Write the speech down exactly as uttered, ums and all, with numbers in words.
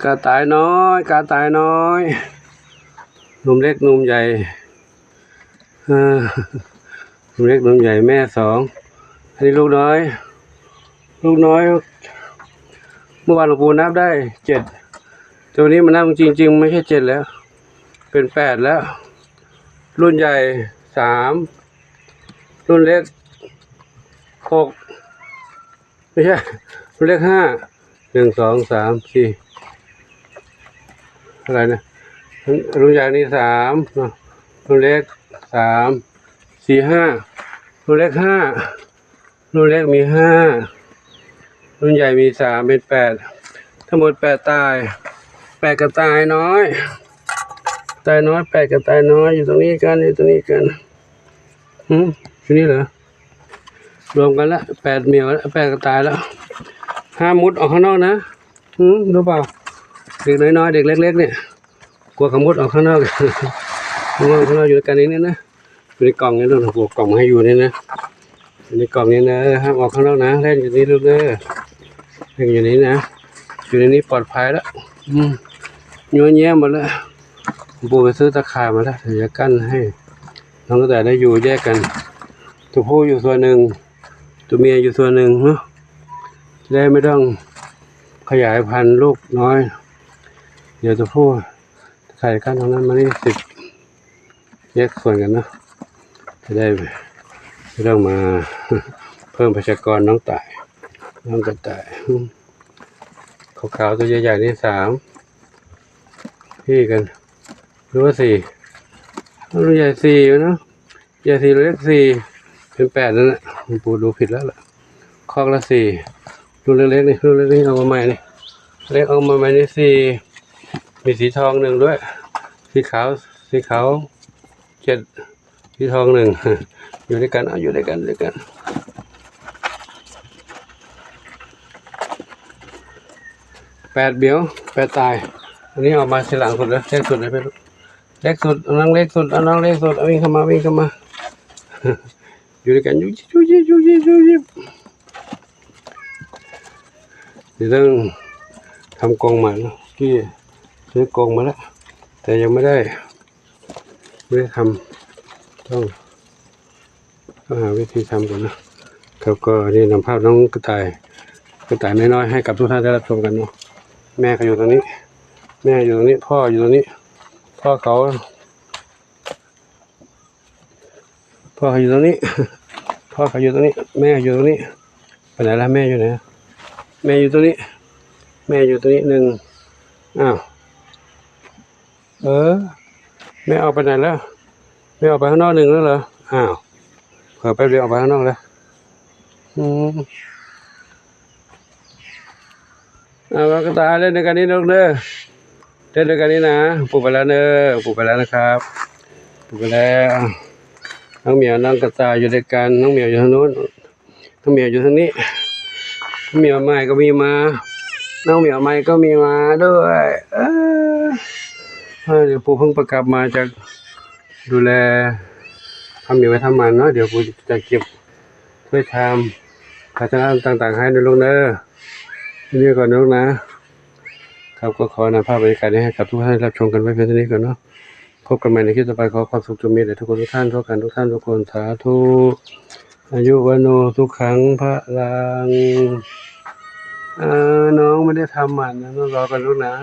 กระต่ายน้อย กระต่ายน้อย นมเล็กนมใหญ่ เออ นมเล็กนมใหญ่แม่สอง อันนี้ลูกน้อย ลูกน้อย เมื่อวานหลวงปู่นับได้เจ็ด ตัวนี้มันนับจริงๆ ไม่ใช่เจ็ดแล้ว เป็นแปดแล้ว รุ่นใหญ่สาม รุ่นเล็กหก ไม่ใช่ รุ่นเล็กห้า หนึ่ง สอง สาม สี่ อะไรนะ รุ่นใหญ่นี่สามเนาะ รุ่นเล็กสาม สี่ ห้า รุ่นเล็กห้า รุ่นเล็กมีห้า รุ่นใหญ่มีสาม เป็นแปด ทั้งหมดแปดตาย แปดกระต่ายน้อย กระต่ายน้อย แปดกระต่ายน้อย อยู่ตรงนี้กัน อยู่ตรงนี้กัน หืม อยู่นี่เหรอ รวมกันละ แปดเหมียวละ แปดกระต่ายแล้ว ห้ามมุดออกข้างนอกนะ หืม รู้เปล่า เด็กน้อยๆ เด็กเล็กๆ เนี่ย กลัวเขามุดออกข้างนอก มุดออกข้างนอก อยู่ด้วยกันในนี้นะ อยู่ในกล่องนี้นะ หลวงปู่เอากล่องมาให้อยู่นี่นะ อยู่ในกล่องนี้นะ ห้ามออกข้างนอกนะ เล่นอยู่นี่ลูกเด้อ เล่นอยู่นี่นะ อยู่ในนี้ปลอดภัยแล้ว อืม ยัวเยียหมดแล้ว หลวงปู่ไปซื้อตะข่ายมาแล้ว เดี๋ยวจะกั้นให้ น้องกระต่ายได้อยู่แยกกัน ตัวผู้อยู่ส่วนหนึ่ง ตัวเมียอยู่ส่วนหนึ่งเนาะ จะได้ไม่ต้องขยายพันธุ์ลูกน้อย เดี๋ยวตัวผู้ตะข่ายกั้นตรงนั้นมานี่สิบ แยกส่วนกันเนาะ จะได้ไม่ต้องมา เพิ่มประชากรน้องต่าย น้องกระต่าย อืม ขาวๆ ตัวใหญ่ๆ นี่สาม พี่กัน หรือว่าสี่ รุ่นใหญ่สี่เนาะ ใหญ่สี่ เล็กสี่ เป็นแปดนั่นแหละ หลวงปู่ดูผิดแล้วล่ะ คอกละสี่ รุ่นเล็กๆ นี่ รุ่นเล็กๆ เอามาใหม่นี่ เล็กเอามาใหม่นี่สี่ มีสีทองหนึ่งด้วย สีขาว สีขาวเจ็ด สีทองหนึ่ง อยู่ด้วยกัน เอาอยู่ด้วยกัน ด้วยกัน แปดเหมียว แปดตาย อันนี้ออกมาทีหลังสุดเลย เล็กสุดเลยพี่ลูก เล็กสุด เอาน้องเล็กสุด เอาน้องเล็กสุด เอาวิ่งเข้ามา วิ่งเข้ามา อยู่ด้วยกัน ยุบยิบ ยุบยิบ ยุบยิบ ยุบยิบ เดี๋ยวต้องทำกรงใหม่นะ กี้ซื้อกรงมาแล้ว แต่ยังไม่ได้ ไม่ได้ทำ ต้อง ต้องหาวิธีทำก่อนนะ ครับ ก็นี่นำภาพน้องกระต่าย กระต่ายน้อยๆ ให้กับทุกท่านได้รับชมกันเนาะ แม่ก็อยู่ตรงนี้ แม่อยู่ตรงนี้ พ่ออยู่ตรงนี้ พ่อเขา พ่อเขาอยู่ตรงนี้ พ่อเขาอยู่ตรงนี้ แม่อยู่ตรงนี้ ไปไหนละ แม่อยู่ไหน แม่อยู่ตรงนี้ แม่อยู่ตรงนี้หนึ่ง อ้าว เออ แม่ออกไปไหนแล้ว แม่ออกไปข้างนอกหนึ่งแล้วเหรอ อ้าว เผลอแป๊บเดียวออกไปข้างนอกแล้ว อืม เอา กระต่ายเล่นด้วยกันนี่ลูกเด้อ เล่นด้วยกันนี่นะ ปู่ไปแล้วเด้อ ปู่ไปแล้วนะครับ ปู่ไปแล้ว น้องเหมียว น้องกระต่ายอยู่ด้วยกัน น้องเหมียวอยู่ทางนู้น น้องเหมียวอยู่ทางนี้ น้องเหมียวใหม่ก็มีมา น้องเหมียวใหม่ก็มีมาด้วย เออ เออ เดี๋ยวปู่เพิ่งไปกลับมาจากดูแล ทำเหมียวไว้ทำหมันเนาะ เดี๋ยวปู่จะเก็บถ้วยชาม ภาชนะต่างๆ ให้นะลูกเด้อ นี่ก่อนนะลูกนะ ครับ ก็ขอนำภาพบรรยากาศนี้ให้กับทุกท่านได้รับชมกันไว้เพียงเท่านี้ก่อนเนาะ พบกันใหม่ในคลิปต่อไป ขอความสุขจงมีแด่ทุกคนทุกท่าน ทั่วกันทุกท่านทุกคน สาธุ อายุวัณโณ สุขัง พลัง อ่า น้องไม่ได้ทำหมันนะ น้องรอกันลูกนะ